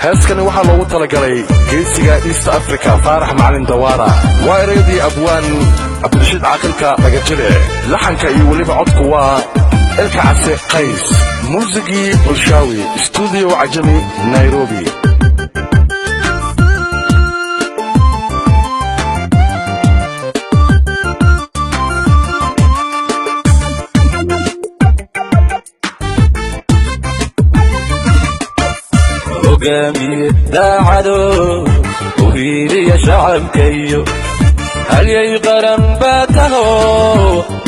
Heeskani waxaa loogu talagalay geesiga East Africa, Faarax Macalin Dawaara. Waa ereyadii abwaan Cabdirashiid Caaqilka Dhagajile, laxanka iyo weliba codku waa Ilka Case Qays, muusigii Bulshaawi, Stuudiyo Cajami, Nairobi. Hogaamiye daacado u hiiliya shacabkayo halyay qaran baa taho,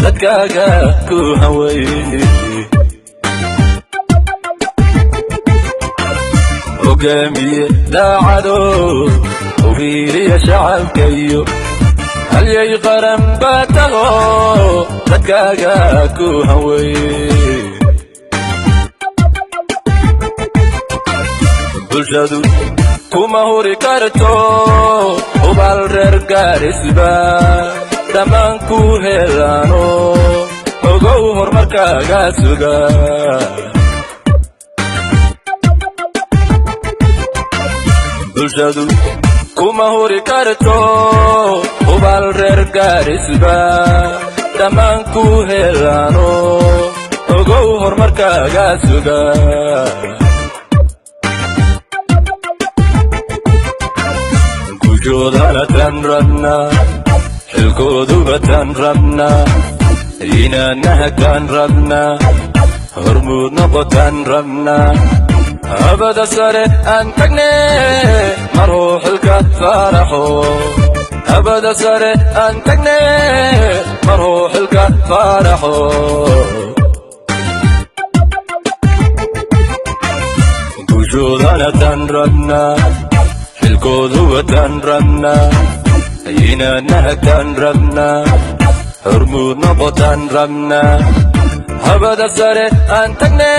dadkaaga ku haway. Hogaamiye daacado u hiiliya shacabkayo halyay qaran baa taho, dadkaaga ku haway. Bulshadu kuma huri karto, hubaal reer Gaarisba dhammaan ku helaano, ogow horumarkaaga suga. Bulshadu kuma huri karto, hubaal reer Gaarisba dhammaan ku helaano, ogow horumarkaaga suga. Guushoodana tan rabnaa, xilkooduba tan rabnaa, inaanaha kaan rabnaa, hormuud noqotaan rabnaa. Habada sare aan tagne maruu xilka Faaraxo. Habada sare aan tagne maruu xilka Faaraxo. Guushoodana tan rabnaa, xilkooduba tan rabnaa, inaanaha kaan rabnaa, hormuud noqotaan rabnaa. Habada sare aan tagne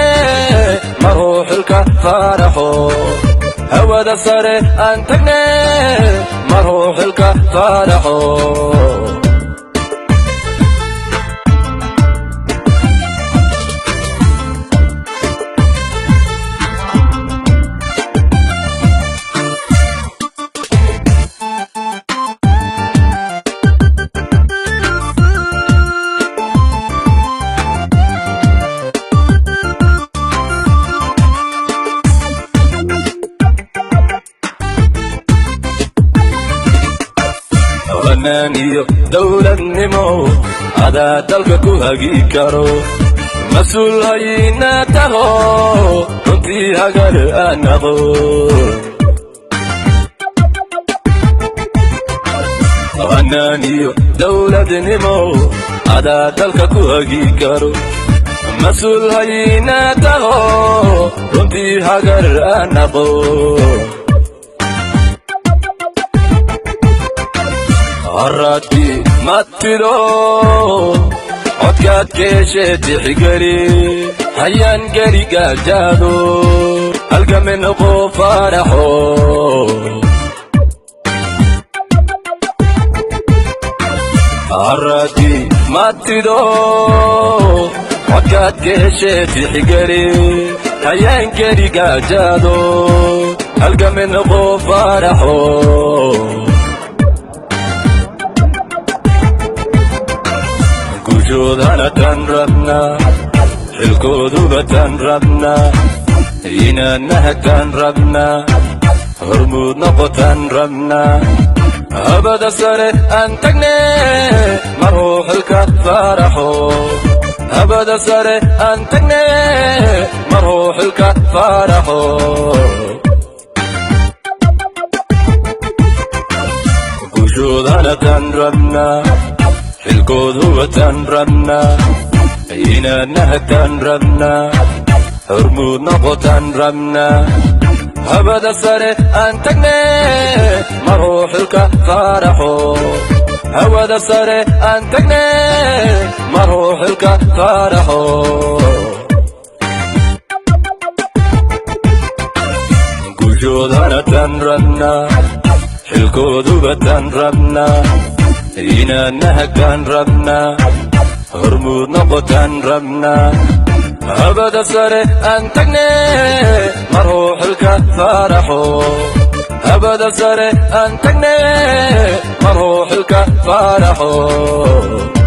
maruu xilka Faaraxo. Hawada sare aan tagne maruu xilka Faaraxo. Ammaan iyo dowladnimo adaa dalka ku hagi karo, mas-uul hayna taho, runtii hagar aan aqoon. Ammaan iyo dowladnimo adaa dalka ku hagi karo, mas-uul hayna taho, runtii hagar aan aqoon. Haraadkii matido codkaad keeshee tixgeli, hayaan geli gaajaado, halgame noqo Faaraxo. Haraadkii matido codkaad keeshee tixgeli, hayaan geli gaajaado, halgame noqo Faaraxo. Guushoodana tan rabnaa, xilkooduba tan rabnaa, inaanaha kaan rabnaa, hormuud noqotaan rabnaa. Habada sare aan tagne maruu xilka Faaraxo. Habada sare aan tagne maruu xilka Faaraxo. Guushoodana tan rabnaa, xilkooduba tan rabnaa, inaanaha kaan rabnaa, hormuud noqotaan rabnaa. Habada sare aan tagne maruu xilka Faaraxo. Hawada sare aan tagne maruu xilka Faaraxo. Guushoodana tan rabnaa, xilkooduba tan rabnaa, inaanaha kaan rabnaa, hormuud noqotaan rabnaa. Habada sare aan tagne, marhuu xilka Faaraxo. Habada sare aan tagne, marhuu xilka Faaraxo.